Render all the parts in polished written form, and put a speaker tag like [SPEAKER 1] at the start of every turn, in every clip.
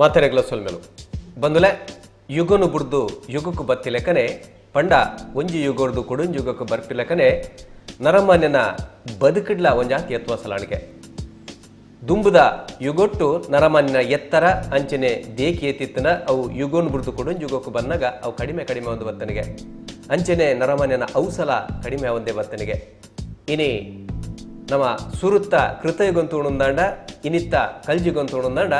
[SPEAKER 1] ಮಾತೆರೆಗ್ಲ ಸೊಲ್ಮೆಲು ಬಂದುಲೆ ಯುಗನು ಬುಡ್ದು ಯುಗಕ್ಕೂ ಬತ್ತಿಲೆಕ್ಕನೆ ಪಂಡ ಒಂಜಿ ಯುಗೊರ್ದು ಕೊಡೊಂಜಿ ಯುಗಕ್ಕೂ ಬರ್ಪಿಲೆಕ್ಕನೆ ನರಮಾನ್ಯನ ಬದುಕಿಡ್ಲ ಒಂಜಾತಿ ಎತ್ವಾಸಲಾಣಿಕೆ. ದುಂಬುದ ಯುಗೊಟ್ಟು ನರಮಾನ್ಯನ ಎತ್ತರ ಅಂಚನೆ ದೇಕಿ ಎತ್ತಿತ್ತನ ಅವು ಯುಗೋನ್ ಬುಡ್ದು ಕೊಡೊಂಜಿ ಯುಗಕ್ಕೂ ಬಂದಾಗ ಅವು ಕಡಿಮೆ ಕಡಿಮೆ ಒಂದು ಬತ್ತನಿಗೆ, ಅಂಚನೆ ನರಮಾನ್ಯನ ಔಸಲ ಕಡಿಮೆ ಒಂದೇ ಬತ್ತನಿಗೆ. ಇನಿ ನಮ್ಮ ಸುರುತ್ತ ಕೃತಯುಗಂತು ಉಣುಂದಾಂಡ ಇನಿತ್ತ ಕಲ್ಜಿಗಂತು ಉಣುಂದಾಂಡ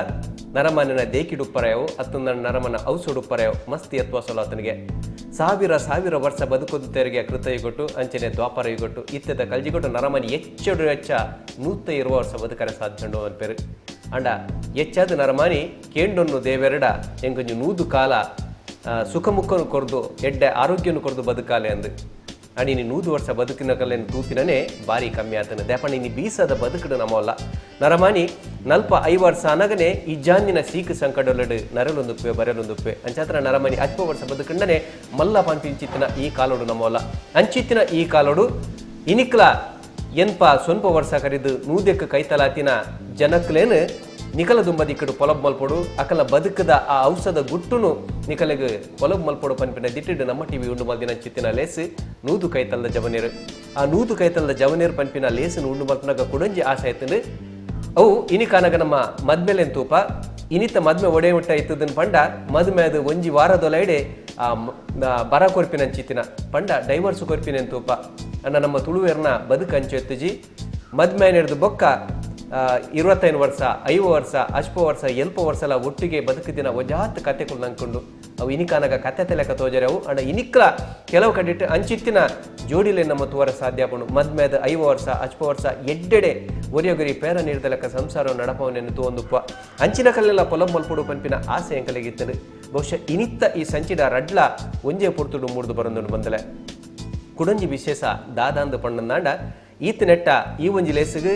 [SPEAKER 1] ನರಮಾನ್ಯನ ದೇಕಿಡುಪ್ಪರೆಯವು ಅತ್ತಂದ ನರಮನ ಔಸುಡುಪ್ಪರೆಯವು ಮಸ್ತಿ ಎತ್ವಾಸಲ ಆತನಿಗೆ. ಸಾವಿರ ಸಾವಿರ ವರ್ಷ ಬದುಕುದು ತೆರಿಗೆ ಕೃತಯುಗೊಟ್ಟು ಅಂಚನೆ ದ್ವಾಪರ ಯುಗೊಟ್ಟು. ಇತ್ತದ ಕಲ್ಜಿಗೊಟ್ಟು ನರಮನಿ ಹೆಚ್ಚು ಹೆಚ್ಚ 120 ವರ್ಷ ಬದುಕರೆ ಸಾಧ್ಯ ಉಂಡು ಅನ್ಪೇರು. ಅಂಡ ಹೆಚ್ಚಾದ ನರಮಾನಿ ಕೇಂಡೊನ್ನು ದೇವೆರಡ ಎಂಕೊಂಜಿ ನೂದು ಕಾಲ ಸುಖಮುಖನು ಕೊರ್ದು ಎಡ್ಡೆ ಆರೋಗ್ಯನು ಕೊರ್ದು ಬದುಕಾಲೆ ಅಂದು. ಅಂಡ್ ಇನಿ 100 ವರ್ಷ ಬದುಕಿನ ಕಲ್ಲೇನು ತೂತಿನನೇ ಬಾರಿ ಕಮ್ಮಿ ಆತನ. ದೇಪಣ್ಣ ಇನಿ ಬೀಸದ ಬದುಕಡು ನಮ್ಮಲ್ಲ. ನರಮಾನಿ ನಲ್ಪ 5 ವರ್ಷ ಅನಗನೆ ಈ ಜಾನ್ನಿನ ಸೀಕು ಸಂಕಡೊಲಡು ನರಲೊಂದುಪ್ಪೆ ಬರಲೊಂದುಪ್ಪೆ. ಅಂಚಾತ್ರ ನರಮಾನಿ ಅಲ್ಪ ವರ್ಷ ಬದುಕಂಡನೆ ಮಲ್ಲ ಪಂಪಿಂಚಿತ್ತಿನ ಈ ಕಾಲೋಡು ನಮ್ಮಲ್ಲ. ಅಂಚಿತ್ತಿನ ಈ ಕಾಲೋಡು ಇನಿಕ್ಲ ಎನ್ಪ ಸ್ವಂಪ ವರ್ಷ ಕರಿದು ನೂದೆಕ್ಕ ಕೈತಲಾತಿನ ಜನಕ್ಲೇನು ನಿಕಲ ದುಂಬದಿಕ್ಕಡು ಪೊಲಬ್ ಮಲ್ಪೊಡು, ಅಕಲ ಬದುಕದ ಆ ಔಷಧ ಗುಟ್ಟುನು ನಿಕಲೆಗ್ ಪೊಲಬ್ ಮಲ್ಪೊಡು ಪನ್ಪಿನ ದಿಟ್ಟಿಡು ನಮ್ಮ ಟಿವಿ ಉಂಡು ಮಲ್ದಿನ ಚಿತ್ತಿನ ಲೇಸ್ ನೂದು ಕೈತಲ್ದ ಜವನೇರು. ಆ ನೂದು ಕೈತಲ್ದ ಜವನೇರು ಪನ್ಪಿನ ಲೇಸನ್ನು ಉಂಡು ಮಲ್ಪನಾಗ ಕುಡಂಜಿ ಆಸೆ ಆಯ್ತಂದು. ಅವು ಇನಿಕಾನಗ ನಮ್ಮ ಮದ್ಮೆಲೆನ್ ತೂಪ. ಇನಿತ ಮದ್ಮೆ ಒಡೆ ಮುಟ್ಟ ಇತ್ತದನ್ ಪಂಡ ಮದ್ಮೆ ಅದು ಒಂಜಿ ವಾರದೊಲೈಡೆ ಆ ಬರ ಕೊರ್ಪಿನ ಚಿತ್ತಿನ ಪಂಡ ಡೈವರ್ಸ್ ಕೊರ್ಪಿನ ತೂಪ. ಅಣ್ಣ ನಮ್ಮ ತುಳುವೇರ್ನ ಬದುಕು ಅಂಚು ಎತ್ತುಜಿ. ಮದ್ಮೆ ಹಿಡಿದು ಬೊಕ್ಕ 25 ವರ್ಷ, 5 ವರ್ಷ, ಅಶ್ಪ ವರ್ಷ, ಎಲ್ಪ ವರ್ಷಲ ಒಟ್ಟಿಗೆ ಬದುಕಿದಿನ ಒಜಾತ್ ಕತೆಗಳು ನಂಕೊಂಡು ಅವು ಇನಿಕಾನಗ ಕತೆ ತಲೆಕ ತೋಜರವು. ಅಂಡ ಇನಿಕ್ಲ ಕೆಲವು ಕಡಿಟ್ಟು ಅಂಚಿತ್ತಿನ ಜೋಡಿಲೆ ನಮ್ಮ ತೋರ ಸಾಧ್ಯ ಪಂಡು. ಮದ್ಮೇದ 5 ವರ್ಷ, ಅಶ್ಪ ವರ್ಷ ಎಡ್ಡೆಡೆ ಒರಿಯೊಗರಿ ಪೇರ ನೀರ್ದಲಕ ಸಂಸಾರ ನಡಪವನೆನ್ನು ತೋಂದುಪ್ಪ. ಅಂಚಿನ ಕಲ್ಲೆಲ್ಲ ಪೊಲಂ ಮಲ್ಪುಡು ಪನ್ಪಿನ ಆಸೆ ಎಂಕಲೆಗಿತ್ತನು. ಬಹುಶಃ ಇನಿತ್ತ ಈ ಸಂಚಿಡ ರಡ್ಲ ಒಂಜೇ ಪೊರ್ತುಡು ಮೂಡ್ದು ಬರಂದುಂಡು ಬಂದಲೆ. ಕುಡಂಜಿ ವಿಶೇಷ ದಾದಾಂದು ಪಣ್ಣಂದಾಂಡ ಈತ ನೆಟ್ಟ ಈ ಒಂಜಿ ಲೇಸಿಗೆ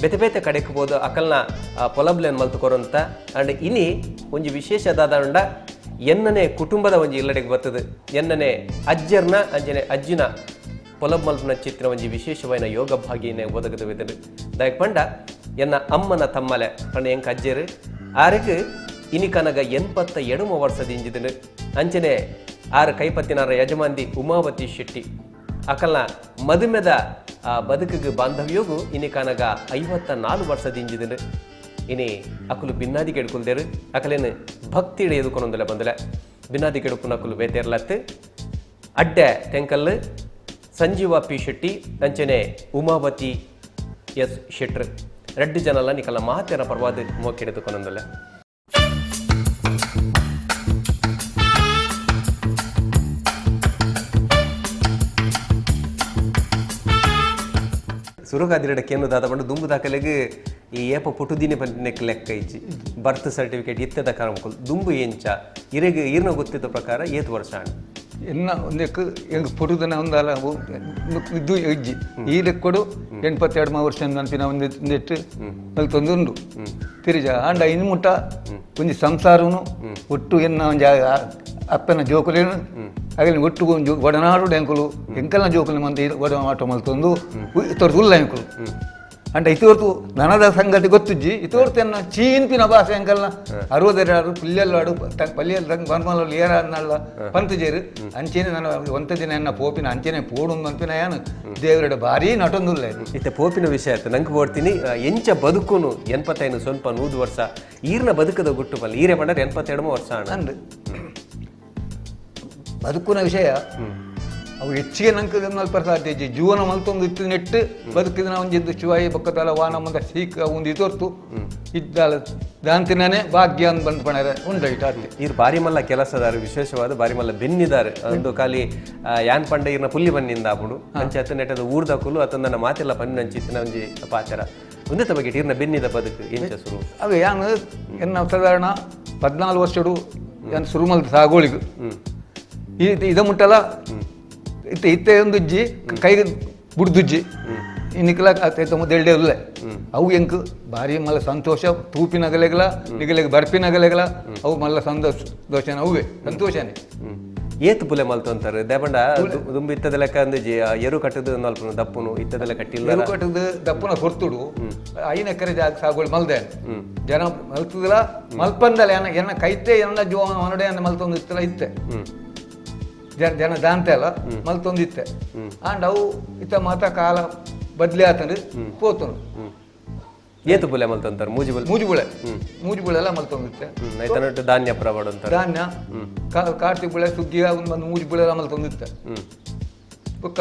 [SPEAKER 1] ಬೇತೆ ಬೇತೆ ಕಡೆಕ್ ಪೋದು ಅಕಲ್ನ ಪೊಲಬ್ಲೆನ್ ಮಲ್ತು ಕೊರಂತ. ಅಂಡ್ ಇನಿ ಒಂಜಿ ವಿಶೇಷ ದಾದಾಂಡ ಎನ್ನನೆ ಕುಟುಂಬದ ಒಂಜಿ ಇಲ್ಲಡೆಗೆ ಬರ್ತದೆ. ಎನ್ನನೆ ಅಜ್ಜರ್ನ ಅಂಜನೆ ಅಜ್ಜಿನ ಪೊಲಬ್ ಮಲ್ಪನ ಚಿತ್ರ ಒಂಜಿ ವಿಶೇಷವಾದ ಯೋಗ ಭಾಗಿನೇ ಒದಗದ ವಿಧರು. ದಾಯಕ್ ಪಂಡ ಎನ್ನ ಅಮ್ಮನ ತಮ್ಮಲೆ ಪಂಡ ಎಂಕ ಅಜ್ಜರು ಆರೆಗ್ ಇನಿ ಕನಗ 82 ವರ್ಷದ ಇಂಜಿದನು. ಅಂಚನೆ ಆರು ಕೈಪತ್ತಿನಾರ ಯಜಮಾಂದಿ ಉಮಾವತಿ ಶೆಟ್ಟಿ ಅಕಲ್ನ ಮದುಮೆದ ಆ ಬದುಕಿಗೆ ಬಾಂಧವ್ಯೋಗು ಇನಿ ಕನಗ 54 ವರ್ಷದ ಇಂಜಿದನು. ಇನಿ ಅಕುಲು ಬಿನ್ನಾದಿ ಕೆಡ್ಕೊಲ್ದೇರು. ಅಕಲೇನು ಭಕ್ತಿ ಎದುಕೊಂದಲೆ ಬಂದಲೆ ಬಿನ್ನಾದಿ ಕೆಡುಪುನ ಅಕುಲು ಬೇತೇರ್ಲತ್ತು ಅಡ್ಡೆ ತೆಂಕಲ್ಲು ಸಂಜೀವ ಪಿ ಶೆಟ್ಟಿ ಅಂಚನೆ ಉಮಾವತಿ ಎಸ್ ಶೆಟ್ರ್ ರೆಡ್ಡು ಜನಲ ನಿಕಲ ಮಾತೆರ ಪರ್ವಾದ ಮೋಕೆಡೆದುಕೊಂದಲೆ. ಸುರುಗಾದಿರಡ ಕೇನು ದಾದ ಪಂಡ ದುಂಬು ದಾಖಲೆಗೆ ಈ ಏಪ ಪುಟುದಿನಿ ಪಂಪಿನೆಕ್ ಲೆಕ್ಕ ಇಜ್ಜಿ. ಬರ್ತ್ ಸರ್ಟಿಫಿಕೇಟ್ ಇತ್ತದ ಕರಮಕುಲ್ ದುಂಬು ಎಂಚ ಇರೆಗ್ ಈರ್ನ ಗೊತ್ತಿದ್ದ ಪ್ರಕಾರ ಏತ್ ವರ್ಷ ಆಂಡ್?
[SPEAKER 2] ಎನ್ನ ಒಂದಕ್ಕೆ ಎಂಕ್ ಪುಟುದನ ಒಂದಲ್ಲ ಇದು ಇಜ್ಜಿ. ಈ ಲೆಕ್ಕಡು 82 ವರ್ಷ ಅನ್ಪಿನ ಒಂದು ನೆಟ್ಟು ಮಲ್ತೊಂದು ಉಂಡು ತಿರಿಜ. ಆಂಡ ಇನ್ನು ಮುಟ್ಟ ಒಂಜಿ ಸಂಸಾರನು ಒಟ್ಟು ಎನ್ನ ಒಂಜಿ ಅಪ್ಪನ ಜೋಕುಲೇನು ಆಗಲಿ ಒಟ್ಟು ಒಂಜಿ ಒಡನಾಡು ಎಂಕುಲು ಎಂಕಲ್ನ ಜೋಕುಲು ಮಂತ ಒಡನಾಟ ಮಲ್ತೊಂದು ಇತ್ತೊರ್ದು ಉಲ್ಲ ಎಂಕುಲು. ಅಂಡ ಇತೋರ್ತು ನನದ ಸಂಗತಿ ಗೊತ್ತುಜ್ಜಿ. ಇತೋರ್ತು ಎನ್ನ ಚೀನ್ಪಿನ ಭಾಷೆ ಎಂಕಲ್ನ ಅರುವದೆರಡು ಪುಲ್ಯಲ್ಲಾಡು ಪಲ್ಯಲ್ ರಂಗ್ ಬನ್ಮಲಲ್ಲಿ ಏರ ಅನ್ನಲ್ಲ ಪಂತಜೇರು ಅಂಚೆನೆ ನಾನು ಒಂತ ದಿನ ಎನ್ನ ಪೋಪಿನ ಅಂಚೆನೆ ಪೋಡುಂದು ಅನ್ಪಿನ ಯಾನು ದೇವರೆಡ ಭಾರೀ ನಟೊಂದುಲ್ಲ ಇದು.
[SPEAKER 1] ಇತ್ತೆ ಪೋಪಿನ ವಿಷಯ ಆಯ್ತು ನಂಗೆ ಬೋಡ್ತೀನಿ. ಎಂಚ ಬದುಕುನು 85 ಸ್ವಲ್ಪ 100 ವರ್ಷ ಈರ್ನ ಬದುಕದ ಗುಟ್ಟು ಬಲ್ಲ ಈರೆ ಪಂಡರೆ 82 ವರ್ಷ ಅಣ್ಣ.
[SPEAKER 2] ಅಂದ್ ಬದುಕುನ ವಿಷಯ ಅವು ಹೆಚ್ಚಿಗೆ ನಂಗೆ ಮಲ್ಪ ಸಾಧ್ಯ ಇಜ್ಜಿ. ಜೀವನ ಮಲ್ತೊಂದು ಇತ್ತು ನೆಟ್ಟು ಬದುಕಿದ ಒಂಜಿದ್ದು ಶಿವಾಯಿ ಬೊಕ್ಕತಾಲ ವಾನ ಮುಂದ ಸೀಕ ಒಂದು ಇದೊರ್ತು ಇದ್ದಾಲ ದಾಂತಿನೇ ಭಾಗ್ಯ ಅಂದ್ ಬಂದ್ ಪಣರೆ ಉಂಡೈಟ್ ಆತೆ.
[SPEAKER 1] ಈರ್ ಬಾರಿ ಮಲ್ಲ ಕೆಲಸದಾರು, ವಿಶೇಷವಾದ ಬಾರಿ ಮಲ್ಲ ಬೆನ್ನಿದಾರು. ಒಂದು ಖಾಲಿ ಯಾನ್ ಪಂಡ ಈರ್ನ ಪುಲ್ಲಿ ಬನ್ನಿಂದ ಆಪುಂಡು. ಪಂಚಾಯತ್ ನೆಟ್ಟದ ಊರ್ದಕುಲು ಅತ್ತ ನನ್ನ ಮಾತೆಲ್ಲ ಪನ್ನಿನಂಚಿತ್ತಿನ ಒಂಜಿ ಪಾಚರ ಒಂದೇ ಬಗ್ಗೆ ಈರ್ನ ಬೆನ್ನಿದ ಬದುಕು ಎಂಚ ಸುರು?
[SPEAKER 2] ಅವೆ ಯಾನ್ ಎನ್ನ ಸಾಧಾರಣ 14 ವರ್ಷಡು ಯಾನ್ ಸುರು ಮಲ್ತ ಸಾಗೋಳಿಗು ಈ ಇದ ಮುಟ್ಟಲ ಇತ್ತೆ ಇತ್ತೆ ಒಂದುಜ್ಜಿ ಕೈಗೆ ಬುಡ್ದುಜ್ಜಿ ಇನ್ನಿಕ್ಲ ಮುದ್ದೆಲ್ಡೆ ಉಲ್ಲೆ. ಅವು ಎಂಕ್ ಭಾರಿ ಮಲ್ಲ ಸಂತೋಷ. ತೂಪಿನಗಲೆಗ್ಲ ನಿಗಲೆಗ್ ಬರ್ಪಿನಗಲೆಗ್ಲ ಅವು ಮಲ್ಲ ಸಂತೋಷ, ಅವುವೆ ಸಂತೋಷನೇ.
[SPEAKER 1] ಏತ್ ಪುಲೆ ಮಲ್ತೊಂತಾರೆ ದೇಪಂಡ ದುಂಬು ಇತ್ತದ ಲೆಕ್ಕ ಅಂದಿಜಿ. ಎರು ಕಟ್ಟದು ನಲ್ಪುನು ದಪ್ಪುನು ಇತ್ತದ ಲೆಕ್ಕ ಟಿಲ್ಲರ
[SPEAKER 2] ಎರು ಕಟ್ಟದು ದಪ್ಪುನ ಹೊರ್ತುಡು. 5 ಎಕರೆ ಜಾಗ ಸಾಗುವಳಿ ಮಲ್ದೆ. ಜನ ಮಲ್ತದಲ್ಲ, ಮಲ್ಪಂದಲ್ಲ. ಎನ್ನ ಎನ್ನ ಕೈತೆ ಎನ್ನ ಜೀವ ಮನಡೆ ಮಲ್ತೊಂದು ಇತ್ತಲ್ಲ ಇತ್ತೆ. ಜನ ಜನ ದಾಂತೆ ಅಲ್ಲ ಮಲ್ತೊಂದಿತ್ತೆ. ಆಂಡ ಅವು ಇತ್ತ ಮಾತ ಕಾಲ ಬದ್ಲಿ ಆತಂದ್ರೆ ಪೋತನು.
[SPEAKER 1] ಏತು ಬುಲೆ ಮಲ್ತಂತಾರೆ? ಮೂಜಿ ಬುಲೆ?
[SPEAKER 2] ಮೂಜಿ ಬುಳೆ, ಮೂಜಿ ಬುಳೆ ಎಲ್ಲ ಮಲ್ತೊಂದಿತ್ತೆ.
[SPEAKER 1] ಐತನಟ್ಟು ಧಾನ್ಯ ಪುರ ಅಂತಾರೆ.
[SPEAKER 2] ಧಾನ್ಯ, ಕಾರ್ತಿ ಬುಳೆ, ಸುಗ್ಗಿ ಒಂದು ಒಂದು ಮೂಜಿ ಬುಳೆ ಎಲ್ಲ ಮಲ್ತೊಂದಿತ್ತೆ. ಬುಕ್ಕ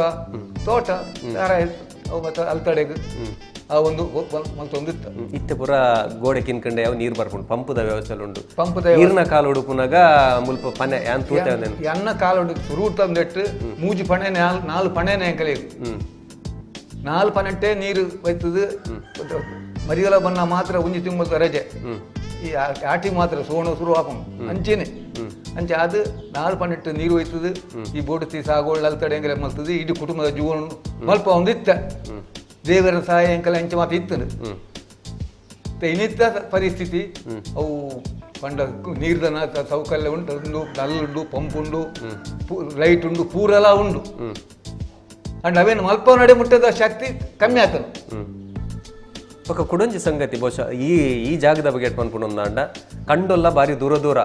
[SPEAKER 2] ತೋಟ ದಾರ ಅವು ಮತ್ತೆ ಅಲ್ತಡೆಗ್ ಆ ಒಂದು ಮಲ್ತೊಂದಿತ್ತು.
[SPEAKER 1] ಇತ್ತೆ ಪೂರ ಗೋಡೆ ಕಿನ್ಕಂಡೆ ಯಾವ ನೀರು ಬರ್ಪುಂಡು, ಪಂಪುದ ವ್ಯವಸ್ಥೆ ಉಂಡು.
[SPEAKER 2] ಪಂಪದ.
[SPEAKER 1] ನೀರಿನ ಕಾಲು ಉಡುಪುನಾಗ ಮುಲ್ಪ ಪನೆ ಯಾನ್ ತೂತೆ ಒಂದೇನು.
[SPEAKER 2] ಎನ್ನ ಕಾಲುಡು ಸುರು ತಂದೆಟ್ಟು ಮೂಜಿ ಪಣೆ ನಾಲ್ ನಾಲ್ ಪಣೆನೆ ಎಂಕಲೆ. ನಾಲ್ ಪನೆಟ್ಟೆ ನೀರು ಬೈತದು. ಮರಿಗಲ ಬನ್ನ ಮಾತ್ರ ಒಂಜಿ ತಿಂಗಳು ರಜೆ. ಈ ಆಟಿ ಮಾತ್ರ ಸೋಣ ಸುರು ಹಾಕೊಂಡು ಅಂಚೆನೆ ಅಂಚೆ ಅದು ನಾಲ್ ಪನೆಟ್ಟು ನೀರು ಹೋಯ್ತದು. ಈ ಬೋಡತಿ ಸಾಗೋಳ್ ಅಲ್ತಡೆ ಎಂಕಲೆ ಮಲ್ತದೆ. ಇಡೀ ಕುಟುಂಬದ ಜೀವನ ಮಲ್ಪ ಒಂದು ಇತ್ತ. ದೇವರ ಸಹಾಯ ಎಂಕಲೆ ಅಂಚೆ ಮಾತ್ರ ಇತ್ತು. ಇನ್ನಿತ್ತ ಪರಿಸ್ಥಿತಿ ಅವು ಪಂಡ ನೀರ್ದನ ಸೌಕರ್ಯ ಉಂಟು, ಉಂಡು, ನಲ್ ಉಂಡು, ಪಂಪ್ ಉಂಡು, ಲೈಟ್ ಉಂಡು, ಪೂರೆಲ್ಲ ಉಂಡು. ಅಂಡ್ ಅವೇನು ಮಲ್ಪ ನಡೆ ಮುಟ್ಟದ ಶಕ್ತಿ ಕಮ್ಮಿ ಆತನು.
[SPEAKER 1] ಬೊಕ ಕುಡೊಂಜಿ ಸಂಗತಿ, ಬಹುಶಃ ಈ ಈ ಜಾಗದ ಬಗ್ಗೆ ಪನ್ಪುಂಡು ಕಂಡೊಲ್ಲ ಬಾರಿ ದೂರ ದೂರ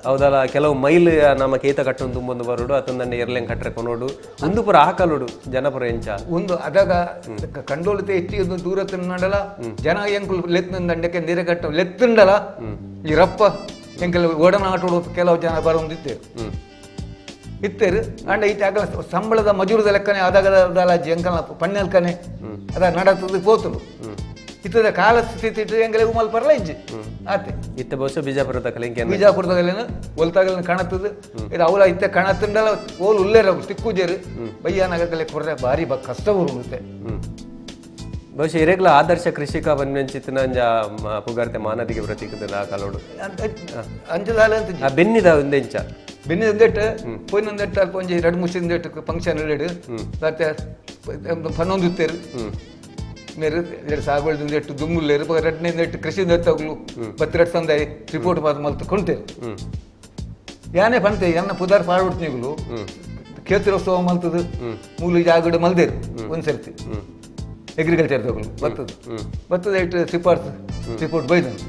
[SPEAKER 1] ಹೌದಲ್ಲ, ಕೆಲವು ಮೈಲ್ ನಮ್ಮ ಕೇತ ಕಟ್ಟೊಂದು ತುಂಬೊಂದು ಬರೋಡು ಅತಂದನ್ನ ಎರ್ಲೆಂಗ್ ಕಟ್ರೆ ಕೊನೋಡು ಒಂದು ಪುರ ಆಕಲುಡು ಜನಪುರ ಎಂಚ.
[SPEAKER 2] ಒಂದು ಅದಾಗ ಕಂಡೋಲತೆ ಹೆಚ್ಚಿ ಒಂದು ದೂರ ತಿನ್ನಡಲ ಜನ ಎಂಕುಲು ಲೆತ್ತಂಡಕ್ಕೆ ನೀರೆ ಕಟ್ಟ ಲೆತ್ತುಂಡಲ ಈ ರಪ್ಪ ಎಂಕಲ್ ಒಡನಾಟೋಡು ಕೆಲವು ಜನ ಬರೋಂದಿತ್ತೇರು ಇತ್ತೇರು. ಅಂಡ ಈತ ಆಗಲ ಸಂಬಳದ ಮಜೂರದ ಲೆಕ್ಕನೆ ಅದಾಗ ಎಂಕಲ್ನ ಪಣ್ಣೆಲ್ಕನೆ ಅದ ನಡತದ ಪೋತುಂಡು. ಇತ್ತದ ಕಾಲ ಸ್ಥಿತಿ ಇಟ್ಟು ಎಂಕಲೆ ಉಮಲ್ ಪರ್ಲ ಇಜ್ಜಿ ಆತೆ.
[SPEAKER 1] ಇತ್ತೆ ಬಹುಶಃ ಬಿಜಾಪುರದ ಕಲಿಂಕೆ
[SPEAKER 2] ಬಿಜಾಪುರದಾಗಲೇನು ಒಲ್ತಾಗಲೇನು ಕಾಣತ್ತದ ಇದು ಅವಲ ಇತ್ತೆ ಕಾಣತ್ತಂಡಲ ಓಲ್ ಉಲ್ಲೇರ ತಿಕ್ಕುಜೇರು ಬಯ್ಯಾನಗಲೆ ಕೊರ್ರೆ ಭಾರಿ ಬ ಕಷ್ಟ ಬರುತ್ತೆ.
[SPEAKER 1] ಬಹುಶಃ ಇರೆಗ್ಲ ಆದರ್ಶ ಕೃಷಿಕ ಬನ್ನೆಂಚಿತ್ತಿನ ಅಂಜ ಪುಗಾರ್ತೆ ಮಾನದಿಗೆ ಪ್ರತೀಕದಲ್ಲ ಆ ಕಾಲೋಡು.
[SPEAKER 2] ಅಂಚದಾಲ ಅಂತ.
[SPEAKER 1] ಆ ಬೆನ್ನಿದ ಒಂದೆಂಚ?
[SPEAKER 2] ಬೆನ್ನಿ ಒಂದೆಟ್ಟು ಪೋಯಿನ ಒಂದೆಟ್ಟು ಅಲ್ಪ ಒಂಜಿ ರಡ್ಡು ಮುಷಿಂದೆಟ್ಟು ಫಂಕ್ಷನ್ ಇಡು ಮತ್ತೆ ಪನ್ನೊಂದು ಇತ್ತೇರು ಮೇರು ಎರಡು ಸಾಗುವಳಿದಿಂದ ಎಟ್ಟು ದುಮ್ಮುಲ್ಲೇರು ರಡ್ಡನೇದು ಎಟ್ಟು ಕೃಷಿ ಎತ್ತೋಗ್ಲು ಬತ್ತಿರಡ್ ಸಂದಾಯಿ ರಿಪೋರ್ಟ್ ಮಾತು ಮಲ್ತು ಕೊಂತೇರು. ಯಾನೇ ಪಂತೆ ಎನ್ನ ಪುದಾರ್ ಪಾಡ್ಬಿಡ್ತೀನಿಗಳು ಕೇತಿರೋತ್ಸವ ಮಲ್ತದು ಮೂಲು ಜಾಗಡು ಮಲ್ದೇರು ಒಂದ್ಸರ್ತಿ ಅಗ್ರಿಕಲ್ಚರ್ ತಗೊಳ್ಳು ಬರ್ತದೆ ಬರ್ತದೆ ಇಟ್ಟು ಸಿಫಾರ್ಸು ರಿಪೋರ್ಟ್ ಬೈದನು.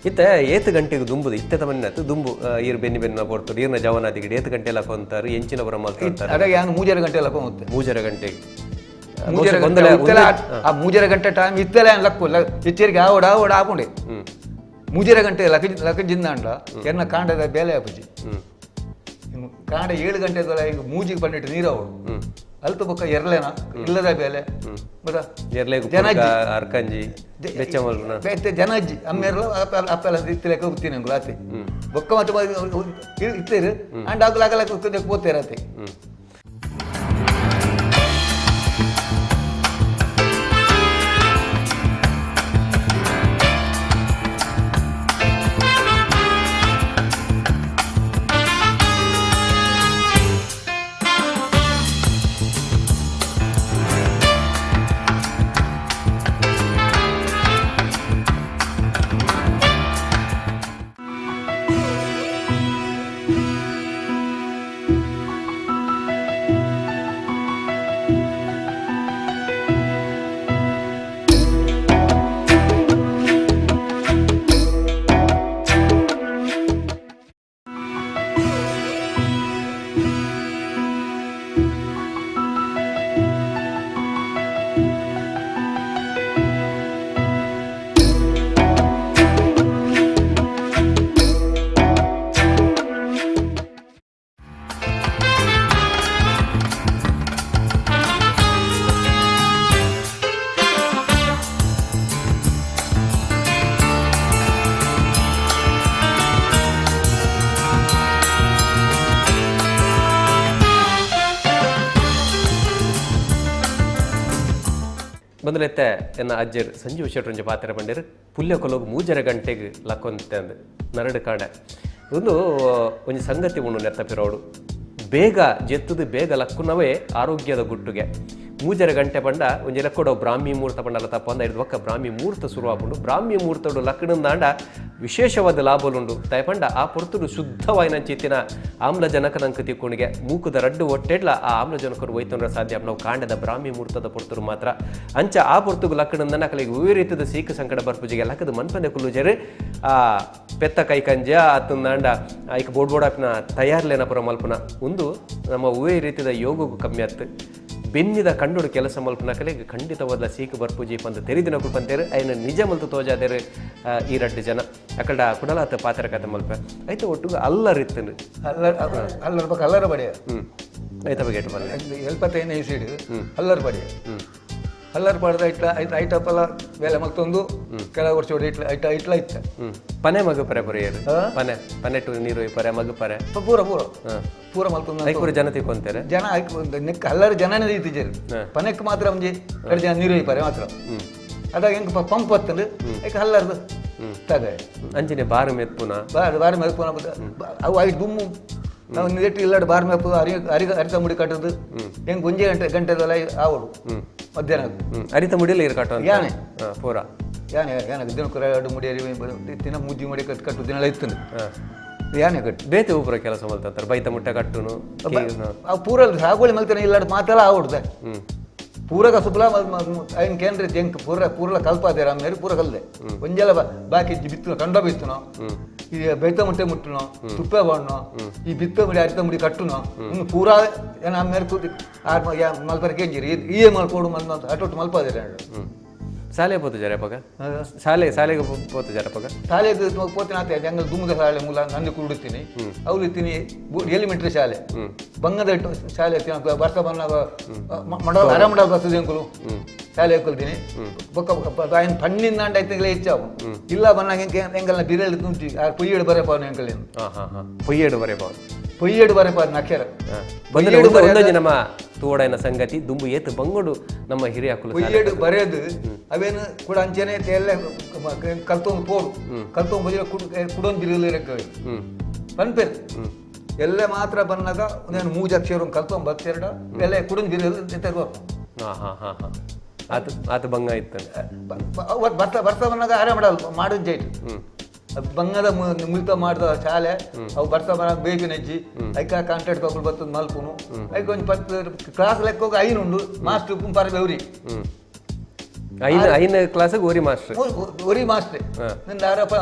[SPEAKER 1] ಇತ್ತೆ ಏತು ಗಂಟೆಗೆ ದುಂಬುದು ಇತ್ತೆ ತಮನ್ನ ದುಂಬು ಈರ್ ಬೆನ್ನಿ ಬೆನ್ನ ಪೊರ್ತರು ಈರ್ನ ಜವನಾದಿಗೆ ಏತು ಗಂಟೆ ಎಲ್ಲ ಕೊಂತಾರೆ, ಎಂಚಿನ ಬರ ಮಲ್ತಾರೆ?
[SPEAKER 2] ಅದಾಗ ಯಾನು ಮೂಜರೆ ಗಂಟೆ ಎಲ್ಲ ಹೋಗುತ್ತೆ.
[SPEAKER 1] ಮೂಜರೆ ಗಂಟೆಗೆ?
[SPEAKER 2] ಮೂಜರೆ ಗಂಟೆ ಇತ್ತೆಲ್ಲ ಆ ಮೂಜರೆ ಗಂಟೆ ಟೈಮ್ ಇತ್ತೆಲ್ಲ ಏನು ಲಕ್ಕು ಎಚ್ಚರಿಕೆ ಆವಡ ಆವಡ ಆಪುಂಡೆ. ಮೂಜರೆ ಗಂಟೆ ಲಕ ಲಕ ಜಿಂದಾಂಡ ಎನ್ನ ಕಾಂಡದ ಬೇಲೆ ಆಪುಜಿ. ಇನ್ನು ಕಾಂಡ 7 ಗಂಟೆ ಈಗ ಮೂಜಿಗೆ ಪನ್ನೆಟ್ಟು ನೀರು ಅವಳು ಅಲ್ತ ಬೊಕ್ಕ ಎರ್ಲೇನ ಇಲ್ಲದ ಬೇಲೆ ಬದ.
[SPEAKER 1] ಎರ್ಲೆಗು
[SPEAKER 2] ಜನ
[SPEAKER 1] ಅರ್ಕಂಜಿ ಬೆಚ್ಚ ಮಲ್ಪುನ.
[SPEAKER 2] ಬೇತೆ ಜನ ಅಜ್ಜಿ ಅಮ್ಮೇರ್ಲ ಅಪ್ಪ ಅಪ್ಪೆಲ್ಲ ಇತ್ತಲೆಕ್ಕ ಉತ್ತೀನಿ ಅಂಗುಲ ಆತೆ ಬೊಕ್ಕ ಮತ್ತೆ ಇತ್ತೇರು ಅಂಡ್ ಆಗಲ ಆಗಲ ಪೋತೇರು ಆತೆ.
[SPEAKER 1] ಬಂದಲೆತ್ತೆ ಎನ್ನ ಅಜ್ಜರ್ ಸಂಜೀವ್ ಶೆಟ್ರಂಜ ಪಾತ್ರ ಪಂಡೇರು ಪುಲ್ಯ ಕೊಲೋಗು ಮೂಜರೆ ಗಂಟೆಗೆ ಲಕ್ಕೊಂತೆ ಅಂದ್ ನರಡು ಕಾಡೆ. ಒಂದು ಒಂಜಿ ಸಂಗತಿ ಉಂಡು ನೆತ್ತಪಿರೋಡು, ಬೇಗ ಜೆತ್ತದು ಬೇಗ ಲಕ್ಕುನವೇ ಆರೋಗ್ಯದ ಗುಟ್ಟುಗೆ. ಮೂಜರೆ ಗಂಟೆ ಪಂಡ ಒಂಜಿ ಲೆಕ್ಕೊಡ ಬ್ರಾಹ್ಮಿ ಮುಹೂರ್ತ ಪಂಡಲ ತಪ್ಪ ಅಂದ ಹಿಡ್ದು ಬೊಕ್ಕ ಬ್ರಾಹ್ಮಿ ಮುಹೂರ್ತ ಶುರು ಆಪುಂಡು. ಬ್ರಾಹ್ಮಿ ಮುಹೂರ್ತಡು ಲಕ್ಕಣಂದಾಂಡ ವಿಶೇಷವಾದ ಲಾಭಲುಂಡು. ದಾಯಪಂಡ ಆ ಪೊರ್ತುಡು ಶುದ್ಧವಾಯಿನಂಚಿತ್ತಿನ ಆಮ್ಲಜನಕ ನಂಕ ತಿಕ್ಕೊಂಡಿಗೆ ಮೂಕುದ ರಡ್ಡು ಒಟ್ಟೆಡ್ಲ ಆ ಆಮ್ಲಜನಕರು ಒಯ್ತೊಂಡ್ರೆ ಸಾಧ್ಯ ನಾವು ಕಾಂಡದ ಬ್ರಾಹ್ಮಿ ಮುಹೂರ್ತದ ಪೊರ್ತುರು ಮಾತ್ರ. ಅಂಚ ಆ ಪೊರ್ತುಗು ಲಕ್ಕಣಂದನ ಅಕಲೆಗ್ ಒವ್ವೇ ರೀತಿದ ಸೀಕು ಸಂಕಟ ಬರ್ಪುಜಿಗೆ ಲಕ್ಕದ ಮನ್ಪಂದೆ ಕುಲ್ಲುಜೆರ್ ಆ ಪೆತ್ತ ಕೈ ಕಂಜ ಅತ್ತಂದಾಂಡ ಐಕ್ ಬೋಡ್ ಬೋಡಾಪಿನ ತಯಾರ್ಲೇನ ಪುರ ಮಲ್ಪುನ ಉಂದು ನಮ್ಮ ಒವ್ವೇ ರೀತಿದ ಯೋಗಕ್ಕೂ ಕಮ್ಮಿ ಆತ್ತು. ಬೆನ್ನಿದ ಕಂಡೋಡು ಕೆಲಸ ಮಲ್ಪುನ ಕಲೆಗೆ ಖಂಡಿತವಾದ ಸೀಕು ಬರ್ಪುಜಿ ಪಂದ್ ತೆರಿದಿನ ಪಂತೇರು ಅಯ್ಯನ ನಿಜ ಮಲ್ತು ತೋಜಾದೇರು ಈ ರಡ್ಡು ಜನ ಅಕಡ ಕುಡಲಾತ ಪಾತ್ರ ಕತೆ ಮಲ್ಪೆ ಐತ ಒಟ್ಟುಗು ಅಲ್ಲರಿತ್ತನು
[SPEAKER 2] ಅಲ್ಲರ್ ಅಲ್ಲರ್ ಬಕ್ಕ ಅಲ್ಲರ ಬಡಿಯ
[SPEAKER 1] ಐತ ಬಗ್ಗೆ ಎಟ್ಟು ಬಲ್ಲೆ
[SPEAKER 2] ಎಲ್ಪತ್ತೈದು ಇಸಿಡು ಅಲ್ಲರ್ ಬಡಿಯ ಅಲ್ಲರ್ ಪಾಡ್ದ ಐಟ್ಲ ಐಟ್ ಐಟಪ್ಪಲ ಬೇಲೆ ಮಲ್ತೊಂದು ಕೆಲವು ವರ್ಷ ಇಟ್ಲ ಐಟ ಐಟ್ಲ ಇತ್ತ.
[SPEAKER 1] ಪನೆ ಮಗು ಪರೆ ಪೊರೆಯರು ಪನೆ ಪನೆ ಟು ನೀರು ಪರೆ ಮಗು ಪರೆ
[SPEAKER 2] ಪೂರ ಪೂರ ಪೂರ ಮಲ್ತೊಂದು
[SPEAKER 1] ಐಕ್ ಪೂರ ಜನ ತಿಕ್ಕೊಂತಾರೆ
[SPEAKER 2] ಜನ ನೆಕ್ ಅಲ್ಲರ ಜನನೇ ಇತ್ತಿಜರು ಪನೆಕ್ ಮಾತ್ರ ಒಂಜಿ ಎರಡು ಜನ ನೀರು ಪರೆ ಮಾತ್ರ ಅದಾಗ ಹೆಂಗ್ ಪಂಪ್ ಹತ್ತಂದು ಐಕ್ ಹಲ್ಲರ್ದು ತಗ
[SPEAKER 1] ಅಂಚಿನೆ ಬಾರು ಮೆತ್ಪುನ
[SPEAKER 2] ಬಾರ್ ಬಾರಿ ಮೆಪ್ಪುನ ಅವು ಐಟ್ ದುಮ್ಮು ನಾವು ನೆಟ್ಟು ಇಲ್ಲಾಡು ಬಾರ್ ಮೆಪ್ಪು ಅರಿ ಅರಿ ಅರಿತ ಮುಡಿ ಕಟ್ಟೋದು ಹೆಂಗ್ ಒಂಜೆ ಗಂಟೆ ಗಂಟೆದಲ್ಲ ಆವಡು ಮಧ್ಯಾಹ್ನ
[SPEAKER 1] ಅರಿತ ಮುಡಿಯಲ್ಲ ಇರು ಕಟ್ಟೋ
[SPEAKER 2] ಯಾನೆ
[SPEAKER 1] ಪೂರ
[SPEAKER 2] ಯಾನೆ ಯಾನೆ ದಿನಕ್ಕೆ ಎರಡು ಮುಡಿ ಅರಿ ದಿನ ಮುದ್ದಿ ಮುಡಿ ಕಟ್ಟು ಕಟ್ಟು ದಿನ ಇತ್ತು ಯಾನೆ ಕಟ್ಟು
[SPEAKER 1] ಬೇತೆ ಊಪುರ ಕೆಲಸ ಮಲ್ತಾರೆ ಬೈತ ಮುಟ್ಟೆ ಕಟ್ಟುನು
[SPEAKER 2] ಅವು ಪೂರ ಸಾಗುವಳಿ ಮಲ್ತಾನೆ ಇಲ್ಲಾಡು ಮಾತೆಲ್ಲ ಆವಡ್ದೆ ಪೂರ ಕಸುಬ್ಲ ಐನ್ ಕೇಂದ್ರ ಜಂಕ್ ಪೂರ ಪೂರ್ಲ ಕಲ್ಪಾದೆ ರಾಮೇರು ಪೂರ ಕಲ್ದೆ ಒಂಜೆಲ ಬಾಕಿ ಬಿತ್ತು ಕಂಡ ಬಿತ್ತುನೋ ಈ ಬೈತ ಮುಟ್ಟೆ ಮುಟ್ಟುನೋ ತುಪ್ಪ ಬಾಣ್ಣೋ ಈ ಬಿತ್ತ ಮುಡಿ ಅರಿತ ಮುಡಿ ಕಟ್ಟುನೋ ಇನ್ನು ಪೂರಾ ಏನ ಆಮೇಲೆ ಕೂತಿ ಆರ್ ಮಲ್ಪರ ಕೇಂಜಿರಿ ಈ ಮಲ್ಕೋಡು ಮಲ್ ಅಟೊಟ್ಟು ಮಲ್ಪಾದೆ.
[SPEAKER 1] ಶಾಲೆ ಪೋತು ಜರಪಗ ಶಾಲೆ ಶಾಲೆಗೆ ಪೋತು ಜರಪಗ
[SPEAKER 2] ಶಾಲೆಗೆ ಪೋತಿನ ಆತ ಜಂಗಲ್ ದುಮ್ಮದ ಶಾಲೆ ಮೂಲ ನಂದು ಕುಡುತ್ತೀನಿ ಅವ್ರು ಇತ್ತೀನಿ ಎಲಿಮೆಂಟ್ರಿ ಶಾಲೆ ಬಂಗದ ಶಾಲೆ ವರ್ಷ ಬಂದಾಗ ಮಂಡಲ ಅರಮಂಡಲ ಬರ್ತದೆ ಅಂಕಲು ಶಾಲೆ ಕಲ್ತೀನಿ ಬೊಕ್ಕ ఆయన ಪಣ್ಣಿಂದ ಐತಿಂಗಲೇ ಹೆಚ್ಚಾವು ಇಲ್ಲ ಬನ್ನಾಗ ಎಂಕಲ್ನ ಬಿರಲ್ ತುಂಟಿ ಆ ಪೊಯ್ಯೇಡು ಬರೆಪಾವನು ಎಂಕಲ್.
[SPEAKER 1] ಪೊಯ್ಯೇಡು ಬರೆಪಾವನು
[SPEAKER 2] ಪೊಯ್ಯೇಡು ಬರೆಪಾವನು ಅಕ್ಷರ
[SPEAKER 1] ಬಂದ್ರೆ ಒಂದೊಂದು ನಮ್ಮ ತೋಡೈನ ಸಂಗತಿ ದುಂಬು ಏತು ಬಂಗೋಡು ನಮ್ಮ ಹಿರಿಯ ಕುಲ
[SPEAKER 2] ಪೊಯ್ಯೇಡು ಬರೆಯೋದು ಅವೇನು ಕೂಡ ಅಂಚೆನೆ ಎಲ್ಲ ಕಲ್ತೊಂದು ಪೋಡು ಕಲ್ತೊಂದು ಬದಿಲ ಕುಡೊಂದು ಬಿರಲ್ ಇರಕ್ಕೆ ಪನ್ಪೇರು ಎಲ್ಲ ಮಾತ್ರ ಬಂದಾಗ ಒಂದೇನು ಮೂಜು ಅಕ್ಷರ ಕಲ್ತೊಂದು ಬತ್ತೆರಡ ಎಲ್ಲ ಕುಡೊಂದು ಬಿರಲ್
[SPEAKER 1] ಆತ ಆತ ಬಂಗ ಇತ್ತು
[SPEAKER 2] ಬರ್ತಾ ಬರ್ತಾ ಬಂದಾಗ ಆರಾಮ ಮಾಡಲ್ಲ ಮಾಡೋದು ಜೈಟ್ ಬಂಗದ ಮುಲ್ತ ಮಾಡಿದ ಶಾಲೆ ಅವು ಬರ್ತಾ ಬರ ಬೇಗ ನೆಜ್ಜಿ ಐಕ ಕಾಂಟ್ರಾಕ್ಟ್ ತಗೊಳ್ ಬರ್ತದ ಮಲ್ಪುನು ಐಕ ಒಂದು ಪತ್ತು ಕ್ಲಾಸ್ ಲೆಕ್ಕ ಐನುಂಡು ಮಾಸ್ಟರ್ ಪುಂಪಾರ ಬೆವ್ರಿ
[SPEAKER 1] ಐನ ಐನ ಕ್ಲಾಸಿಗೆ ಓರಿ ಮಾಸ್ಟರ್
[SPEAKER 2] ಒರಿ ಮಾಸ್ಟ್ರೆ ನಿಂದ ಯಾರಪ್ಪ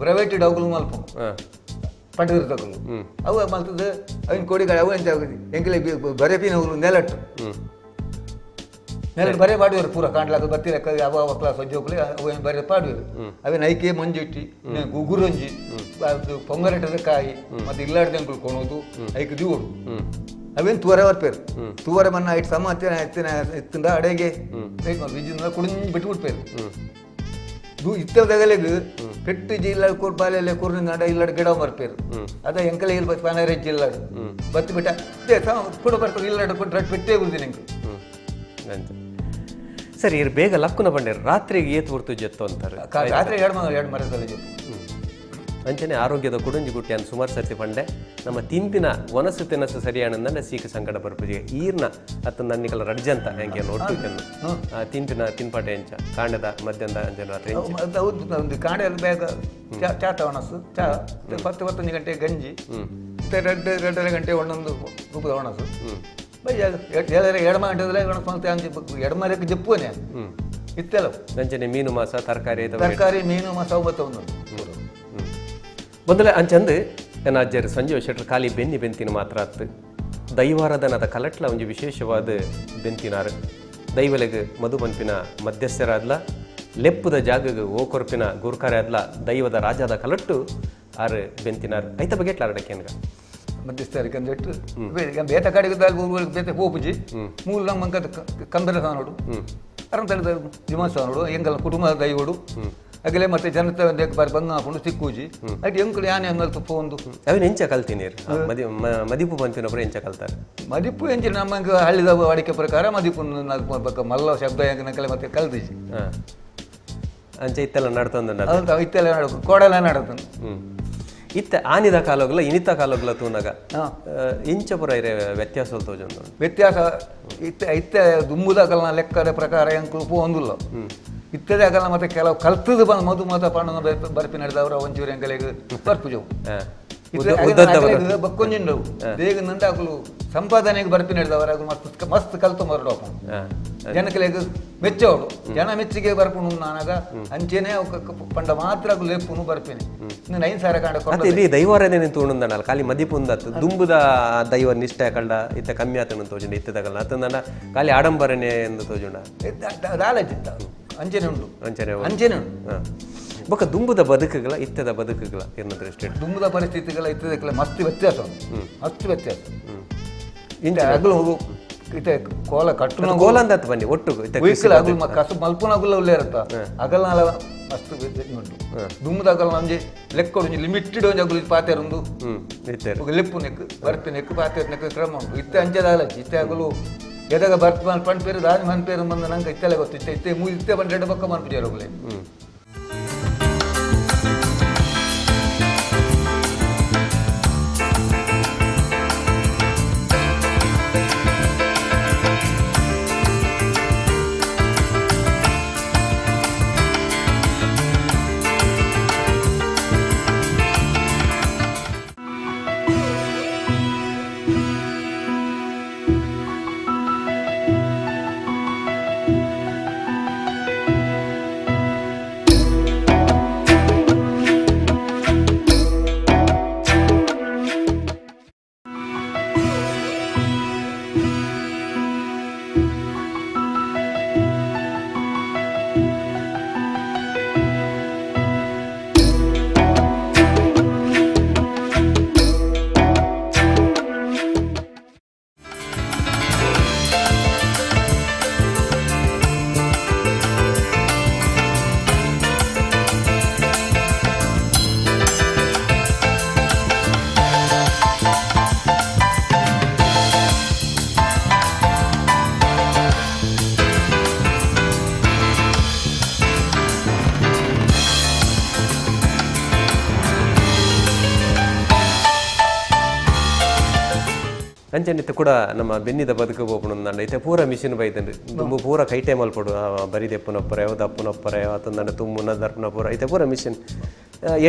[SPEAKER 2] ಪ್ರೈವೇಟ್ ಡಾಗುಲು ಮಲ್ಪುನು ಪಂಡಿತರು ತಗೊಳ್ಳು ಅವು ಮಲ್ತದ ಅವಿನ ಕೋಡಿಗಳು ಅವು ಎಂತ ಎಂಕಲೆ ಬರೆಪಿನವರು ನೆಲಟ್ಟು ನೆಲಟ್ಟು ಬರೇ ಪಾಡುವರು ಪೂರ ಕಾಣ್ಲಾಕ ಬತ್ತಿರಕ್ಕ ಯಾವ ಯಾವ ಕ್ಲಾಸ್ ಜೋಕುಲಿ ಅವು ಏನು ಬರೆ ಪಾಡುವರು ಅವೇನು ಐಕೆ ಮಂಜಿಟ್ಟಿ ಗುಗುರೊಂಜಿ ಪೊಂಗರೆಟದ ಕಾಯಿ ಮತ್ತೆ ಇಲ್ಲಾಡ್ದಂకులు ಕೊಣೋದು ಐಕ್ ದಿವೋಡು ಅವೇನು ತೂವರೆ ಬರ್ಪೇರು ತೂವರೆ ಮನ್ನ ಐಟ್ ಸಮ ಎತ್ತಿನ ಎತ್ತಿನ ಎತ್ತಿಂದ ಅಡೆಗೆ ವಿಜಿಂದ ಕುಡಿಂಜ್ ಬಿಟ್ಟು ಬಿಟ್ಪೇರು ಇತ್ತದಗಲೆಗ್ ಪೆಟ್ಟು ಜಿಲ್ಲ ಬಾಲೆಲ್ಲ ಕೂರ್ನಿಂದ ಇಲ್ಲಾಡು ಗಿಡ ಬರ್ಪೇರು ಅದ ಎಂಕಲೆ ಇಲ್ಲಿ ಬತ್ ಪನರೆ ಜಿಲ್ಲಾಡು ಬತ್ತು ಬಿಟ್ಟ ಕೂಡ ಬರ್ತದೆ ಇಲ್ಲಾಡು ಕೊಟ್ಟು ಪೆಟ್ಟೇ ಗುರುದಿನ ಎಂಕು.
[SPEAKER 1] ಸರಿ ಇರ್ ಬೇಗ ಲಕ್ಕುನ ಬಂಡೇರು ರಾತ್ರಿಗೆ ಏತ್ ಹೊರ್ತು ಜೆತ್ತು ಅಂತಾರೆ
[SPEAKER 2] ರಾತ್ರಿ ಎರಡು ಎರಡು ಮರದಲ್ಲಿ ಜೊತೆ
[SPEAKER 1] ಅಂಚನೆ ಆರೋಗ್ಯದ ಕುಡುಂಜಿ ಗುಟ್ಟಿ ಅಂತ ಸುಮಾರು ಸರ್ತಿ ಪಂಡೆ ನಮ್ಮ ತಿಂಪಿನ ವನಸು ತಿನಸು ಸರಿಯಾನಂದ ಸೀಕ ಸಂಕಟ ಬರ್ಪುಜಿಗೆ ಈರ್ನ ಅತ್ತ ನನ್ನಿಕಲ ರಡ್ಜಂತ ಹೆಂಗೆ ಒಟ್ಟು ತಿಂಪಿನ ತಿನ್ಪಾಟೆ ಎಂಚ ಕಾಂಡದ ಮಧ್ಯಾಹ್ನದ ಅಂಚನೆ ರಾತ್ರಿ
[SPEAKER 2] ಒಂದು ಕಾಂಡ ಬೇಗ ಚಾ ತವಣಸು ಚಾ 10 10 ಗಂಟೆ ಗಂಜಿ ಮತ್ತೆ ಎರಡು ಎರಡೂವರೆ ಗಂಟೆ ಒಂದೊಂದು ರೂಪದ ಒಣಸು ಬೈ ಎರಡು ಗಂಟೆ ಒಣಸು ಮತ್ತೆ ಅಂಚೆ ಎಡಮರಕ್ಕೆ ಜಪ್ಪುವನೆ ಇತ್ತೆಲ್ಲ
[SPEAKER 1] ಅಂಚನೆ ಮೀನು ಮಾಸ ತರಕಾರಿ
[SPEAKER 2] ತರಕಾರಿ ಮೀನು ಮಾಸ ಅವು ಬತ್ತ ಒಂದು
[SPEAKER 1] ಮೊದಲೇ ಅಂಚಂದು ನನ್ನ ಅಜ್ಜರು ಸಂಜೀವ ಶೆಟ್ಟರ್ ಖಾಲಿ ಬೆನ್ನಿ ಬೆಂತಿನ ಮಾತ್ರ ಅತ್ತು ದೈವಾರಾಧನದ ಕಲಟ್ಲ ಒಂಜಿ ವಿಶೇಷವಾದ ಬೆಂತಿನಾರು ದೈವಲೆಗ್ ಮಧುಮನ್ಪಿನ ಮಧ್ಯಸ್ಥರಾದ್ಲ ಲೆಪ್ಪುದ ಜಾಗಗ್ ಓಕೊರ್ಪಿನ ಗುರ್ಕಾರೆ ಆದ್ಲ ದೈವದ ರಾಜಾದ ಕಲಟ್ಟು ಆರು ಬೆಂತಿನಾರು ಐತ ಬಗ್ಗೆ ಅರಡಕ್ಕೇನ್ಗ
[SPEAKER 2] ಮಧ್ಯಸ್ಥರಿಗೆ ಅಂದಿಟ್ಟು ಬೇತ ಕಡೆಗೆ ಬೇತೆ ಪೋಪುಜಿ ಮೂಲ ನಮ್ಮ ಕಂದರ ಸಾನೋಡು ಅರಂತಳಿದ ಜಿಮಾಸಾನೋಡು ಎಂಗಲ ಕುಟುಂಬದ ದೈವಡು ಅಗಲೆ ಮತ್ತೆ ಜನತೆ ಬಾರಿ ಬಂಗ ಹಾಕೊಂಡು ಸಿಕ್ಕೂಜಿ ಅದು ಎಂಕುಲು ಯಾನೆ ಅಂಗಲ್ ತುಪ್ಪ ಒಂದು
[SPEAKER 1] ಅವೇನು ಎಂಚ ಕಲ್ತೀನಿ ಮದಿಪು ಬಂತಿನೊಬ್ರು ಎಂಚ ಕಲ್ತಾರೆ
[SPEAKER 2] ಮದಿಪು ಎಂಚ ನಮ್ಮ ಹಳ್ಳಿದ ವಾಡಿಕೆ ಪ್ರಕಾರ ಮದಿಪು ಮಲ್ಲ ಶಬ್ದ ಎಂಕಲೆ ಮತ್ತೆ ಕಲ್ತಿಜಿ
[SPEAKER 1] ಅಂಚೆ ಇತ್ತೆಲ್ಲ ನಡ್ತಂದ
[SPEAKER 2] ಅದು ಇತ್ತೆಲ್ಲ ನಡ ಕೋಡೆಲ್ಲ ನಡತಂದು
[SPEAKER 1] ಇತ್ತ ಆನಿದ ಕಾಲೋಗ್ಲ ಇನಿತ ಕಾಲೋಗ್ಲ ತೂನಗ ಇಂಚ ಪುರ ಇರೆ ವ್ಯತ್ಯಾಸ ತೋಜೊಂದು
[SPEAKER 2] ವ್ಯತ್ಯಾಸ ಇತ್ತ ಇತ್ತ ದುಂಬುದ ಕಲ್ನ ಲೆಕ್ಕದ ಪ್ರಕಾರ ಎಂಕುಲು ಪೋಂದುಲ್ಲ. ಇತ್ತದೆ ಆಗಲ್ಲ. ಮತ್ತೆ ಕೆಲವು ಕಲ್ತದ ಬಂದು ಮಧು ಮತ ಪಣ್ಣನ ಬರ್ಪಿ ನಡೆದವರು ಒಂಚೂರು ಎಂಕಲೆಗ್ ಬರ್ಪುಜವು. ಬಕ್ಕೊಂಜಿಂಡವು ಬೇಗ ನಂದ ಅಗಲು ಸಂಪಾದನೆಗೆ ಬರ್ಪಿ ನಡೆದವರು ಅಗಲು ಮಸ್ತ್ ಮಸ್ತ್ ಕಲ್ತು ಮರಡೋಪ ಜನಕಲೆಗ್ ಮೆಚ್ಚವಡು, ಜನ ಮೆಚ್ಚಿಗೆ ಬರ್ಪುನು ನಾನಾಗ ಅಂಚೆನೆ ಪಂಡ ಮಾತ್ರ ಅಗಲು ಲೆಪ್ಪುನು ಬರ್ಪಿನಿ. ಇನ್ನು 5,000 ಕಾಂಡ.
[SPEAKER 1] ಅತ್ತೆ ಇಲ್ಲಿ ದೈವಾರಾಧನೆ ತೋಣುಂದನಲ್ಲ, ಖಾಲಿ ಮದಿಪುಂದತ್ತು. ದುಂಬುದ ದೈವ ನಿಷ್ಠೆ ಕಂಡ ಇತ್ತ ಕಮ್ಮಿ ಆತನ ತೋಜುಂಡ ಇತ್ತದಗಲ್ಲ, ಅತ್ತಂದನ ಖಾಲಿ ಆಡಂಬರನೆ ಎಂದು ತೋಜುಂಡ.
[SPEAKER 2] ದಾಲಜಿತ್ತ ಅಂಚೆನೆ ಉಂಡು.
[SPEAKER 1] ಅಂಚನೆ.
[SPEAKER 2] ಅಂಚೆನೆ ಉಂಡು.
[SPEAKER 1] ಬೊಕ್ಕ ದುಂಬುದ ಬದುಕುಗಳ ಇತ್ತದ ಬದುಕುಗಳ ಎನ್ನ ದೃಷ್ಟಿ?
[SPEAKER 2] ದುಂಬುದ ಪರಿಸ್ಥಿತಿಗಳ ಇತ್ತದಕ್ಕೆಲ್ಲ ಮಸ್ತ್ ವ್ಯತ್ಯಾಸ ಉಂಟು, ಮಸ್ತ್ ವ್ಯತ್ಯಾಸ. ಇಂತ ಅಗಲು ಇತ್ತೆ ಕೋಲ ಕಟ್ಟುನ
[SPEAKER 1] ಕೋಲ ಅಂದತ್ತು ಬನ್ನಿ ಒಟ್ಟು ಇತ್ತೆ ಕೃಷಿ.
[SPEAKER 2] ಉಯ್ಕಲ ಅಗಲು ಕಸು ಮಲ್ಪುನ ಅಗುಲ ಉಲ್ಲೇರತ್ತ ಅಗಲ್ನಾಲ ಮಸ್ತ್ ಉಂಟು. ದುಂಬುದ ಅಗಲ ಒಂಜಿ ಲೆಕ್ಕ ಒಂಜಿ ಲಿಮಿಟೆಡ್ ಒಂಜಿ ಅಗಲು ಪಾತೆರುಂದು.
[SPEAKER 1] ಇತ್ತೇರು.
[SPEAKER 2] ಬೊಕ ಲೆಪ್ಪು ನೆಕ್ ಬರ್ಪಿ ನೆಕ್ ಪಾತೆರ್ ನೆಕ್ ಕ್ರಮ ಉಂಟು. ಇತ್ತೆ ಅಂಚೆದಾಲ ಇತ್ತೆ ಅಗಲು ಎದಗ ಬರ್ಪ ಪಂಪೇರು ದಾನಿ ಮನ್ಪೇರು ಬಂದ ನಂಗೆ ಇತ್ತೆಲ್ಲ ಗೊತ್ತು. ಇತ್ತೆ ಇತ್ತೆ ಮೂ ಇತ್ತೆ ಬಂದು ಎರಡು ಪಕ್ಕ ಮನ್ಪುಜಾರು ಅಗುಲೆ.
[SPEAKER 1] ಅಂಚನೆ ಇತ್ತೆ ಕೂಡ ನಮ್ಮ ಬೆನ್ನಿದ ಬದುಕು ಬೋಪುಣ ನಂಡ ಇತ್ತೆ ಪೂರ ಮಿಷಿನ್ ಬೈದಂಡ್ರಿ. ದುಂಬು ಪೂರ ಕೈಟೆ ಮಲ್ಪೊಡು, ಬರಿದೆಪ್ಪುನೊಪ್ಪರೆ ದಪ್ಪುನೊಪ್ಪರೆ ಅತ್ತಂದಂಡ ತುಮ್ಮುನ ದರ್ಪುನ ಪೂರ. ಇತ್ತೆ ಪೂರ ಮಿಷಿನ್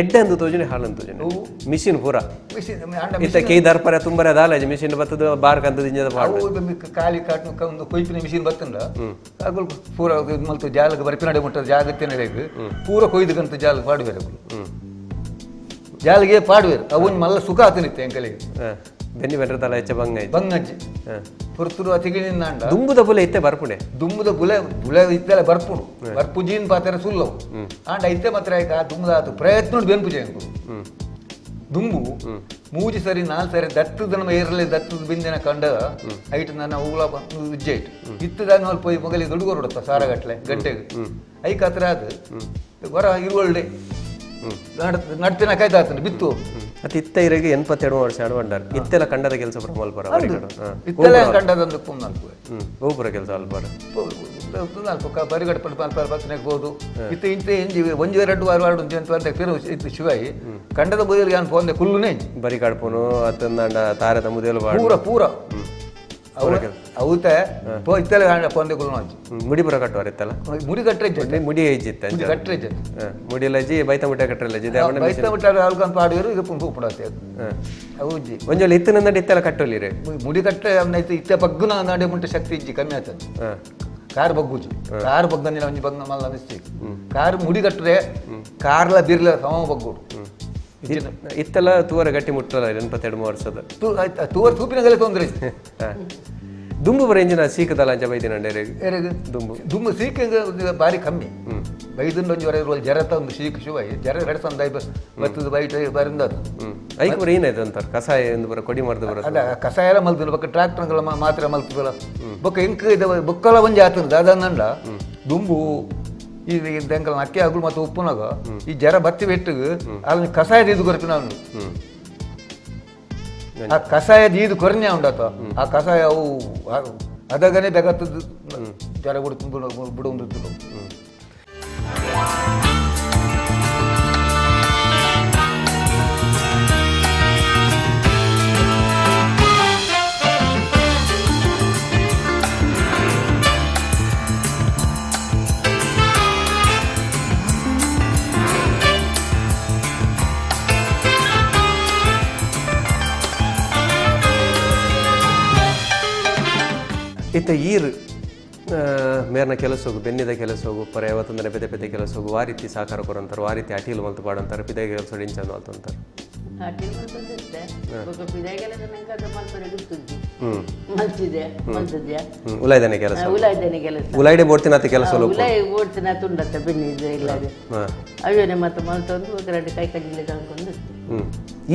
[SPEAKER 1] ಎಡ್ಡೆ ಅಂದು ತೋಜುನೆ, ಹಾಳಂದು ತೋಜುನೆ ಮಿಷಿನ್ ಪೂರ.
[SPEAKER 2] ಮಿಷಿನ್ ಅಂಡ
[SPEAKER 1] ಇತ್ತೆ ಕೈ ದರ್ಪರೆ ತುಂಬರೆ ದಾಲ ಮಿಷಿನ್ ಬತ್ತದ ಬಾರ್ ಕಂತದ ಇಂಜದ ಪಾಡು.
[SPEAKER 2] ಅವು ಖಾಲಿ ಕಾಟು ಒಂದು ಕೊಯ್ಪಿನ ಮಿಷಿನ್ ಬತ್ತಂಡ ಅಗುಲು ಪೂರ ಇದು ಮಲ್ತು ಜಾಲಗ ಬರ್ಪಿನಡೆ ಮುಟ್ಟ ಜಾಗತ್ತಿನ ಪೂರ ಕೊಯ್ದುಕಂತ ಜಾಲ ಪಾಡುವೆರು ಅಗುಲು. ಜಾಲಿಗೆ ಪಾಡುವೆರು ಅವು ಒಂಜಿ ಮಲ್ಲ ಸುಖ ಆತನಿತ್ತೆ ಎಂಕಲಿಗೆ.
[SPEAKER 1] ಬೆನ್ನಿ ಬೆನ್ರ ತಲ ಹೆಚ್ಚ ಬಂಗ ಆಯ್ತು.
[SPEAKER 2] ಬಂಗಜ್ಜಿ ಪೊರ್ತುರು ಅತಿಗಿನಿಂದಾಂಡ.
[SPEAKER 1] ದುಂಬುದ ಬುಲೆ ಇತ್ತೆ ಬರ್ಪುಣೆ.
[SPEAKER 2] ದುಂಬುದ ಬುಲೆ ಬುಲೆ ಇತ್ತೆಲ್ಲ ಬರ್ಪುಡು ಬರ್ಪುಜೀನ್ ಪಾತೆರ ಸುಲ್ಲವು. ಆಂಡ ಇತ್ತೆ ಮಾತ್ರ ಆಯ್ತು ಆ ದುಂಬುದ ಆತು ಪ್ರಯತ್ನ ಬೆನ್ಪುಜೆ ಎಂಕುಲು. ದುಂಬು ಮೂಜಿ ಸರಿ ನಾಲ್ ಸರಿ ದತ್ತದ ನಮ್ಮ ಏರ್ಲೆ ದತ್ತದ ಬಿಂದಿನ ಕಂಡ ಐಟ್ ನನ್ನ ಹೂಲ ಉಜ್ಜೆ ಇಟ್ಟು ಇತ್ತದ ಅಲ್ಪ ಪೋಯಿ ಮೊಗಲಿಗೆ ದುಡ್ಡು ಸಾರಗಟ್ಲೆ ಗಂಟೆಗೆ ಐಕ್ ಹತ್ರ ಅದು ಹೊರ ಇರುವಳ್ಳೆ ನಡ್ತಿನ ಕಾಯ್ದಾತನ ಬಿತ್ತು.
[SPEAKER 1] ಅತ್ತೆ ಇತ್ತ ಇರಗೆ 82 ವರ್ಷ ಆಡುವಂಡಾರ್ ಇತ್ತೆಲ್ಲ ಕಂಡದ ಕೆಲಸ ಪೂರ ಮಲ್ಪರ.
[SPEAKER 2] ಇತ್ತೆಲ್ಲ ಕಂಡದಂದು ನಾಲ್ಕು.
[SPEAKER 1] ಗೋಪುರ ಕೆಲಸ ಅಲ್ಪರ.
[SPEAKER 2] ನಾಲ್ಕು ಬರಿಗಡೆ ಪಂಡ ಪಲ್ಪ ಪತ್ತನೆಗೆ ಹೋದು ಇತ್ತ ಇಂತ ಎಂಜಿ ಒಂಜಿ ಎರಡು ವಾರ ವಾರ ಒಂಜಿ ಅಂತ ಪಿರು ಇತ್ತು ಶಿವಾಯಿ ಕಂಡದ ಬುದಿಯಲ್ಲಿ ಯಾನ್ ಫೋನ್ ಕುಲ್ಲುನೇ.
[SPEAKER 1] ಬರಿ ಕಾಡ್ಪುನು ಅತ್ತಂದಾಂಡ ತಾರದ ಮುದೇಲು
[SPEAKER 2] ಪೂರ ಪೂರ ಅವತೆ ಇತ್ತೆಲ್ಲ ಫೋನ್ ಕುಲ್ಲು.
[SPEAKER 1] ಮುಡಿ ಪೂರ ಕಟ್ಟುವಾರ ಇತ್ತಲ್ಲ.
[SPEAKER 2] ಮುಡಿ ಕಟ್ಟರೆ ಜೊತೆ
[SPEAKER 1] ಮುಡಿ ಇಜ್ಜಿತ್ತ.
[SPEAKER 2] ಮುಡಿ ಕಟ್ಟರೆ ಜೊತೆ.
[SPEAKER 1] ಮುಡಿ ಲಜ್ಜಿ ಬೈತ ಮುಟ್ಟೆ ಕಟ್ಟರೆ ಲಜ್ಜಿ
[SPEAKER 2] ಬೈತ ಮುಟ್ಟೆ ಅಲ್ಕಂತ ಪಾಡುವರು ಇದು ಪುಂಪು ಪುಡತೆ ಅವು ಇಜ್ಜಿ.
[SPEAKER 1] ಒಂಜೊಳ್ಳೆ ಇತ್ತು ನಂದಂಡ ಇತ್ತೆಲ್ಲ ಕಟ್ಟೊಲಿ ರೇ.
[SPEAKER 2] ಮುಡಿ ಕಟ್ಟರೆ ಇತ್ತೆ ಬಗ್ಗುನ ನಾಡೆ ಮುಂಟೆ ಶಕ್ತಿ ಇಜ್ಜಿ ಕಮ್ಮಿ ಆಗ್ತದೆ. ಕಾರ್ ಬಗ್ಗುಜಿ ಕಾರ್ ಬಗ್ಗಂದಿನ ಒಂಜಿ ಬಗ್ಗ ಮಲ್ಲ ಮಿಸ್ಟೇಕ್ ಕಾರ್ ಮುಡಿ ಕಟ್ಟರೆ ಕಾರ್ಲ ಬಿರ್ಲ ಸಮ ಬಗ್ಗುಡು.
[SPEAKER 1] ಇತ್ತೆಲ್ಲ ತೂವರ ಗಟ್ಟಿ ಮುಟ್ಟಲ್ಲ 82 ವರ್ಷದ
[SPEAKER 2] ತೂವರ ತೂಪಿನಗಲೇ ತೊಂದರೆ.
[SPEAKER 1] ದುಂಬು ಬರ ಇಂಜಿನ ಸೀಕದಲ್ಲ ಅಂಚ ಬೈದಿನ ದುಂಬು
[SPEAKER 2] ದುಂಬು ಸೀಕ ಬಾರಿ ಕಮ್ಮಿ ಬೈದುಂಡು ಒಂಜಿ ವರೆ ಜರತ ಒಂದು ಸೀಕ ಶಿವಾಯಿ ಜರ ಎರಡು ಸಂದಾಯಿ ಬತ್ತದ ಬೈಟ್ ಬರಿಂದದು.
[SPEAKER 1] ಐಕ್ ಬರ ಏನಾಯ್ತು ಅಂತಾರೆ ಕಸಾಯ ಎಂದು ಬರ ಕೊಡಿ ಮರ್ದು ಬರ
[SPEAKER 2] ಅಲ್ಲ ಕಸಾಯ ಎಲ್ಲ ಮಲ್ತದ ಬೊಕ್ಕ ಟ್ರಾಕ್ಟರ್ಗಳ ಮಾತ್ರ ಮಲ್ತದಲ್ಲ ಬೊಕ್ಕ ಇಂಕ್ ಇದು ಬೊಕ್ಕಲ ಒಂಜಿ ಆತದ ದಾದಂಡ ದುಂಬು ಈ ದೆಂಕಲ್ ಅಕ್ಕಿ ಅಗುಳು ಮತ್ತು ಉಪ್ಪುನಾಗ ಈ ಜರ ಬತ್ತಿ ಬೆಟ್ಟಿಗೆ ಅಲ್ಲಿ ಕಸಾಯ ಇದು ಕೊರ್ಪಿನ ಅವನು ಆ ಕಸಾಯ ದೀದು ಕೊರನೆ ಉಂಡಾತ ಆ ಕಸಾಯ ಅವು ಅದಗನೆ ಬೆಗತ್ತದ ಜರ ಬಿಡು ಬಿಡು.
[SPEAKER 1] ಇತ್ತ ಈರ್ ಮೇರ್ನ ಕೆಲಸೋಗು ಬೆನ್ನಿದ ಕೆಲಸೋಗು ಪರ ಯಾವತ್ತಂದ್ರೆ ಪೆದೆ ಪೆದೆ ಕೆಲಸೋಗು ಆ ರೀತಿ ಸಹಕಾರ ಕೊರಂತಾರೆ, ಆ ರೀತಿ ಅಟೀಲ್ ಮಲ್ತು ಪಾಡಂತಾರೆ, ಪಿದೆ ಕೆಲಸ ಇಂಚ ಮಲ್ತಂತಾರೆ.
[SPEAKER 3] ಅಟಿಲ್ ಮಲ್ತೊಂದಿತ್ತೆ. ಬೊಕ ಪಿದಾಯಿ ಕೆಲಸ ನಂಗೆ ಅದು ಮಲ್ಪರೆ ಗೊತ್ತುಂಟು.
[SPEAKER 1] ಹ್ಮ್
[SPEAKER 3] ಮಲ್ತಿದೆ ಮಲ್ತದ್ಯಾ.
[SPEAKER 1] ಹ್ಮ್ ಉಲಾಯ್ದಾನೆ ಕೆಲಸ.
[SPEAKER 3] ಉಲಾಯ್ದೇನೆ ಕೆಲಸ.
[SPEAKER 1] ಉಲಾಯ್ಡೆ ಬೋಡ್ತಿನಾತ ಕೆಲಸ.
[SPEAKER 3] ಉಲಾಯಿ ಓಡ್ತಿನ ತುಂಡತ್ತ ಬೆನ್ನಿದ್ದು ಇಲ್ಲ ಅದು. ಅವೇ ಮತ್ತೆ ಮಲ್ತೊಂದು ಬೊಕ ಎರಡು ಕೈ ಕಜ್ಜಿಲೆ ತಂದ್ಕೊಂಡು.
[SPEAKER 1] ಹ್ಮ್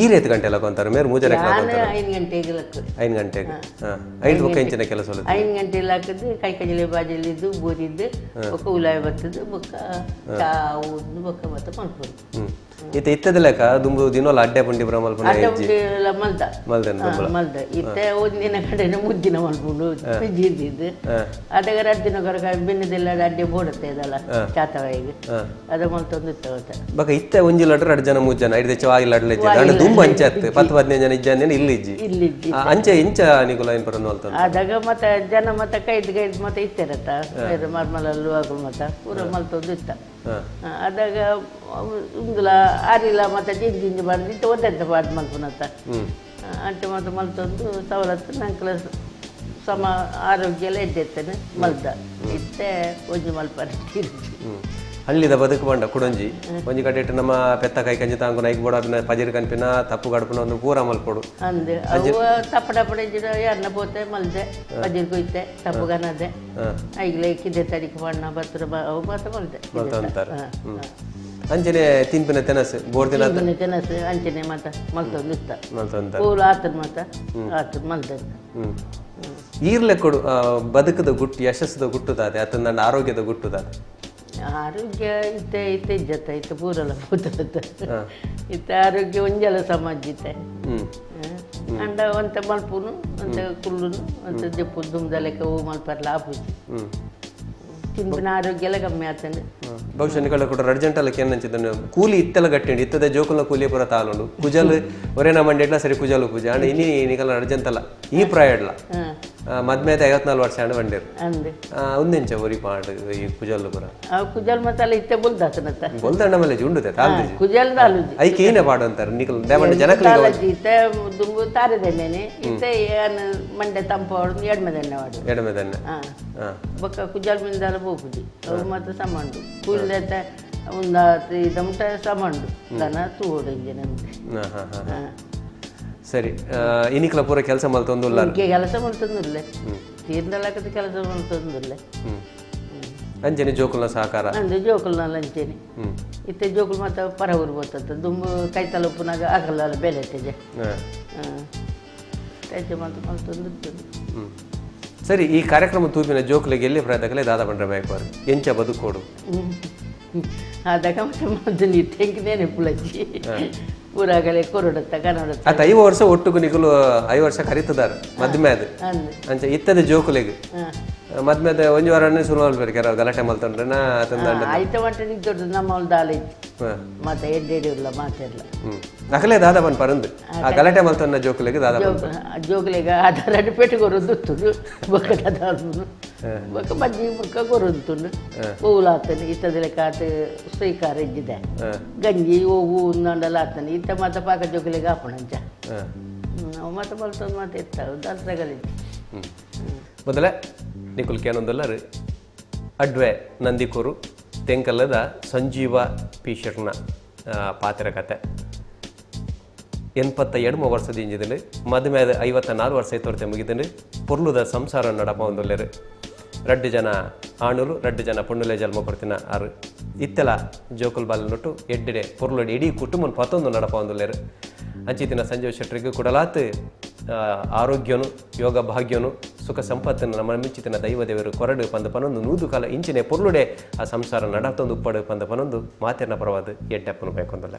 [SPEAKER 1] ಈ ರೇತ್ ಗಂಟೆ ಎಲ್ಲ ಕೊಂತಾರೆ ಮೇರ್ ಮೂಜರೆ?
[SPEAKER 3] ನಾನು 5 ಗಂಟೆಗೆ ಲಕ್ಕು.
[SPEAKER 1] 5 ಗಂಟೆಗೆ. ಹಾಂ, 5 ಬೊಕ್ಕ ಇಂಚಿನ ಕೆಲಸ ಒಲ್ಲ?
[SPEAKER 3] 5 ಗಂಟೆ ಹಾಕಿದ್ದು ಕೈ ಕಜ್ಜಿಲೆ ಬಾಜಲಿದ್ದು ಬೂರಿದ್ದು ಬೊಕ್ಕ ಉಲಾಯಿ ಬರ್ತದೆ, ಬೊಕ್ಕ ಚಾ ಊದು ಬೊಕ್ಕ ಮತ್ತೆ ಮಲ್ಪೊಡು.
[SPEAKER 1] ಹ್ಮ್ ಇತ್ತ ಇತ್ತದ ಲೆಕ್ಕ ದುಂಬು ದಿನೋಲ ಅಡ್ಡೆ ಪುಂಡಿ ಬ್ರಹ್ಮಲ್ಪುನ?
[SPEAKER 3] ಅಡ್ಡ ಉಂಡೆ ಎಲ್ಲ ಮಲ್ದ.
[SPEAKER 1] ಮಲ್ದೆನ್?
[SPEAKER 3] ಮಲ್ದ. ಇತ್ತೆ ಒಂದಿನ ಕಡೆನೆ ಮುದ್ದಿನ ಮಲ್ಪುಂಡು ಫ್ರಿಜ್ ಇದ್ದಿದ್ದು. ಅದಾಗ 2 ದಿನ ಕೊರಕ ಬೆನ್ನಿದೆಲ್ಲ ಅಡ್ಡೆ ಬೋಡುತ್ತೆ ಇದಲ್ಲ ಚಾತವಾಯಿಗೆ. ಅದು ಮಲ್ತೊಂದು ಇತ್ತ ಮತ್ತೆ.
[SPEAKER 1] ಬೊಕ ಇತ್ತೆ ಒಂಜಿ ಲಡ್ರು 2 ಜನ 3 ಜನ ಐದು ವಾಗಿ ಲಡ್ಲೆ ಇಜ್ಜಿ. ಅಂಡ ದುಂಬು ಅಂಚೆ ಅತ್ತು 10 15 ಜನ ಇಜ್ಜ ಅಂದೇನೆ ಇಲ್ಲಿ ಇಜ್ಜಿ.
[SPEAKER 3] ಇಲ್ಲಿ.
[SPEAKER 1] ಅಂಚೆ ಇಂಚ ನಿಕುಲ ಏನ್ ಪರನ್ನು ಮಲ್ತೊಂದು?
[SPEAKER 3] ಆದಾಗ ಮತ್ತೆ ಜನ ಮತ್ತೆ ಕೈದು ಕೈದು ಮತ್ತೆ ಇತ್ತಿರತ್ತ ಬೇರೆ ಮರ್ಮಲಲ್ಲು ಆಗು ಮತ್ತೆ ಪೂರ ಮಲ್ತೊಂದು ಇತ್ತ. ಆದಾಗ ಉಂದುಲ ಆರಿಲ್ಲ ಮತ್ತೆ ಜಿಂಜಿ ಜಿಂಜಿ ಬಾರ್ದು ಇತ್ತ ಒಂದೆಂತ ಬಾರ್ದು ಮಲ್ಪುನತ್ತ. ಅಂಚೆ ಮತ್ತೆ ಮಲ್ತೊಂದು ಸವಲತ್ತು ನಂಕಲ ಸಮ ಆರೋಗ್ಯ ಎಲ್ಲ ಎದ್ದೆತ್ತೇನೆ ಮಲ್ದ. ಇತ್ತೆ ಒಂಜಿ ಮಲ್ಪರೆ ತಿರುಜಿ.
[SPEAKER 1] ಹಳ್ಳಿದ ಬದುಕು ಬಂಡ ಕುಡೊಂಜಿ ಒಂಜಿ ಕಡೆಟ್ ನಮ್ಮ ಪೆತ್ತ ಕೈ ಕಂಜಿ ತಾಂಗು ನೈಕ್ ಬೋಡ ಅಪಿನ ಪಜಿರ್ ಕನ್ಪಿನ ತಪ್ಪು ಗಡಪುನ ಒಂದು ಪೂರ ಮಲ್ಪೊಡು.
[SPEAKER 3] ಅಂದು ಅವು ತಪ್ಪು ಡಪ್ಪಡ ಇದ್ದಿಡ ಯಾರನ್ನ ಪೋತೆ ಮಲ್ದೆ ಪಜಿರ್ ಕೊಯ್ತೆ ತಪ್ಪು ಗನದೆ. ಐಗ್ಲೆ ಕಿದೆ ತಡಿಕೆ ಬಣ್ಣ ಬತ್ತರ ಅವು ಮಾತ್ರ ಮಲ್ದೆ.
[SPEAKER 1] ಮಲ್ತೊಂತಾರೆ. ಅಂಚನೆ ತಿನ್ಪಿನ ತೆನಸು ಬೋರ್ದಿನ?
[SPEAKER 3] ತಿನ್ಪಿನ ತೆನಸು ಅಂಚನೆ ಮಾತ ಮಲ್ತೊಂದು ಇತ್ತ.
[SPEAKER 1] ಮಲ್ತೊಂತಾರೆ.
[SPEAKER 3] ಪೂರ ಆತನ ಮಾತ ಆತನ ಮಲ್ದೆ.
[SPEAKER 1] ಈರ್ಲೆ ಕೊಡು ಬದುಕದ ಗುಟ್ಟು ಯಶಸ್ಸದ ಗುಟ್ಟು ದಾದೆ ಅತ್ತ ನನ್ನ ಆರೋಗ್ಯದ ಗುಟ್ಟು ದಾದೆ?
[SPEAKER 3] ಆರೋಗ್ಯ ಇತ್ತೆ ಇತ್ತೆ ಇಜ್ಜತ್ತ ಇತ್ತೆ ಪೂರಲ ಪೂತ ಇತ್ತೆ ಆರೋಗ್ಯ ಒಂಜಲ ಸಮಾಜ ಇತ್ತೆ. ಅಂಡ ಒಂತೆ ಮಲ್ಪುನು ಒಂತೆ ಕುಲ್ಲುನು ಒಂತೆ ದೆಪ್ಪು ದುಮ್ದಲೆಕ್ಕ ಹೂ ಮಲ್ಪರ್ಲ ಆಪುಜಿ. ತಿನ್ಪಿನ ಆರೋಗ್ಯ ಎಲ್ಲ ಕಮ್ಮಿ ಆತಂಡು.
[SPEAKER 1] ಬಹುಶಃ ನಿಕಳ ಕೂಡ ರಡ್ಜಂಟಲ್ಲ ಕೇನಂಚಿದನು ಕೂಲಿ ಇತ್ತೆಲ್ಲ ಗಟ್ಟಿಂಡು ಇತ್ತದ ಜೋಕುಲ್ನ ಕೂಲಿ ಪೂರ ತಾಲುಂಡು ಕುಜಲ್ ಒರೇನ ಮಂಡೆಟ್ಲ ಸರಿ ಕುಜಲ್ ಪೂಜೆ ಅಂಡ ಇನಿ ನಿಕಲ ರಡ್ಜಂತಲ್ಲ ಈ ಪ್ರಾಯಡ್ಲ. ಮದ್ಮೇದ 54 ವರ್ಷ ಅಂಡ ಬಂಡೇರು.
[SPEAKER 3] ಅಂದ್
[SPEAKER 1] ಒಂದಿಂಚ ಒರಿ ಪಾಡು ಈ ಕುಜಲ್ ಪೂರ?
[SPEAKER 3] ಅವು ಕುಜಲ್ ಮತ್ತಲ್ಲ ಇತ್ತೆ ಬುಲ್ದಾತನತ್ತ.
[SPEAKER 1] ಬೊಲ್ದಂಡ ಮೇಲೆ ಉಂಡುದೆ ತಾಲ್ದಿಜಿ.
[SPEAKER 3] ಕುಜಲ್ ತಾಲುಜಿ.
[SPEAKER 1] ಐಕೆ ಏನೇ ಪಾಡು ಅಂತಾರೆ ನಿಕಲ್ ದೇವಂಡ ಜನಕಲಿಗೆ?
[SPEAKER 3] ತಾಲಜಿ ಇತ್ತೆ. ದುಂಬು ತಾರದೆಣ್ಣೆನೆ ಇತ್ತೆ ಏನ್ ಮಂಡೆ ತಂಪು ವಾಡು ಎಡ್ಮೆದೆಣ್ಣೆ ವಾಡು.
[SPEAKER 1] ಎಡಮೆದನ್ನೆ.
[SPEAKER 3] ಬೊಕ್ಕ ಕುಜಲ್ ಮಿಂದಾಲ ಪೋಪುಜಿ ಅವು ಮಾತ್ರ ಸಮಂಡು ಕೂದಲೆತ್ತ ಒಂದು ಇದಮುಟ ಸಮಂಡು ದನ ತೂಡು ಇಂಜಿನ.
[SPEAKER 1] ಹಾ ಹಾ ಹಾ ಸರಿ, ಇನಿಕ್ಲ ಪೂರ ಕೆಲಸ ಮಲ್ತೊಂದುಲ್ಲ?
[SPEAKER 3] ಕೆಲಸ ಮಲ್ತೊಂದುಲ್ಲೆ, ತೀರ್ದಲಕ್ಕದ ಕೆಲಸ ಮಲ್ತೊಂದುಲ್ಲೆ.
[SPEAKER 1] ಅಂಚನೆ ಜೋಕುಲ್ನ ಸಹಕಾರ?
[SPEAKER 3] ಅಂದು ಜೋಕುಲ್ನ ಅಂಚೆನೆ. ಇತ್ತೆ ಜೋಕುಲು ಮಾತ ಪರ ಊರು ಬೋತತ್ತ ದುಂಬು ಕೈ ತಲುಪುನಾಗ ಆಗಲ್ಲ ಬೆಲೆ ತೆಜೆ. ತೇಜೆ ಮಾತ ಮಲ್ತೊಂದು.
[SPEAKER 1] ಸರಿ, ಈ ಕಾರ್ಯಕ್ರಮ ತೂಪಿನ ಜೋಕುಲಿಗೆ ಎಲ್ಲಿ ಪ್ರಯತ್ನಕಲೆ ದಾದ ಬಂಡ್ರೆ ಬೇಕು ಎಂಚ ಬದುಕೋಡು?
[SPEAKER 3] ಆದಾಗ ಮತ್ತೆ ಮದ್ದು ನೀರು ತೆಂಕಿನೇನೆ ಪುಳಚ್ಚಿ ಪೂರಾಗಲೆ ಕೊರಡತ್ತ ಕನ್ನಡತ್ತ.
[SPEAKER 1] ಆತ 5 ವರ್ಷ ಒಟ್ಟುಗು ನಿಕುಲು 5 ವರ್ಷ ಕರಿತದಾರ ಮದ್ಮೆ ಅದು. ಅಂಚ ಇತ್ತದ ಜೋಕುಲಿಗೆ ಮದ್ಮೆದ ಒಂಜಿ ವಾರ ಶುರು ಮಲ್ಪೇರು ಕೆಲವು ಗಲಾಟೆ ಮಲ್ತೊಂಡ್ರೆನ ತಂದ?
[SPEAKER 3] ಆಯ್ತ ಮಟ್ಟ ದೊಡ್ಡ ನಮ್ಮ ದಾಲ ಇತ್ತು ಮತ್ತೆ ಎಡ್ಡೆಡಿಲ್ಲ ಮಾತೆಲ್ಲ.
[SPEAKER 1] ಅಕಲೆ ದಾದ ಬನ್ ಪರಂದು ಆ ಗಲಾಟೆ ಮಲ್ತೊನ್ನ ಜೋಕುಲಿಗೆ ದಾದ ಬನ್?
[SPEAKER 3] ಜೋಕುಲಿಗೆ ಆಧಾರ ಪೆಟ್ಟು ಕೊರೊಂದು ಉತ್ತುಂಡು ಬೊಕ್ಕ ದಾದ ಬೊಕ್ಕ ಬಜ್ಜಿ ಬೊಕ್ಕ ಕೊರೊಂತುಂಡು ಓವುಲಾತನೆ ಇತ್ತದ ಲೆಕ್ಕ ಆತ ಸ್ವೀಕಾರ ಇದ್ದಿದೆ ಗಂಜಿ ಓವು ಉಂದಂಡಲ ಆತನೆ ಇತ್ತ ಮಾತ ಪಾಕ ಜೋಕುಲಿಗೆ ಆಪಣಂಚ ಅವು ಮಾತ ಮಲ್ತೊಂದು ಮಾತ ಇತ್ತ ದಾಸಗಲಿದ್ದೆ.
[SPEAKER 1] ಮೊದಲೇ ನಿಕುಲ್ ಕೇನೊಂದಲ್ಲರು ಅಡ್ವೆ ನಂದಿಕೂರು ತೆಂಕಲ್ಲದ ಸಂಜೀವ ಪಿ ಶೆಟ್ನ ಪಾತ್ರ ಕತೆ. 82 ವರ್ಷದ ಇಂಜಿದಲ್ಲಿ ಮದುವೆ 54 ವರ್ಷ ತೋರ್ತೆ ಮುಗಿದಂಡು ಪೊರ್ಲುದ ಸಂಸಾರ ನಡಪ ಒಂದೊಲ್ಲೆರು. 2 ಜನ ಆಣುಲು 2 ಜನ ಪೊಣ್ಣುಲೆ ಜನ್ಮ ಕೊಡ್ತಿನ ಆರು ಇತ್ತೆಲ ಜೋಕುಲ್ ಬಾಲ್ ನೊಟ್ಟು ಎಡ್ಡೆಡೆ ಪೊರ್ಲುಡೆ ಇಡೀ ಕುಟುಂಬನ ಪತ್ತೊಂದು ನಡಪ ಒಂದೊಲ್ಲೆರು. ಅಂಚಿತಿನ ಸಂಜೀವ ಶೆಟ್ಟರಿಗೆ ಕುಡಲಾತ್ ಆರೋಗ್ಯನು ಯೋಗ ಭಾಗ್ಯನು ಸುಖ ಸಂಪತ್ತನ್ನು ನಮ್ಮ ಮಿಂಚಿತಿನ ದೈವ ದೇವರು ಕೊರಡು ಪಂದ ಪನೊಂದು ನೂದು ಕಾಲ ಇಂಚಿನೆ ಪೊರ್ಲುಡೆ ಆ ಸಂಸಾರ ನಡತೊಂದು ಉಪ್ಪಡು ಪಂದ ಪನೊಂದು ಮಾತೆರ್ನ ಪರವಾದ ಎಡ್ಡೆಪ್ಪನು ಬೇಕೊಂದಲ್ಲ.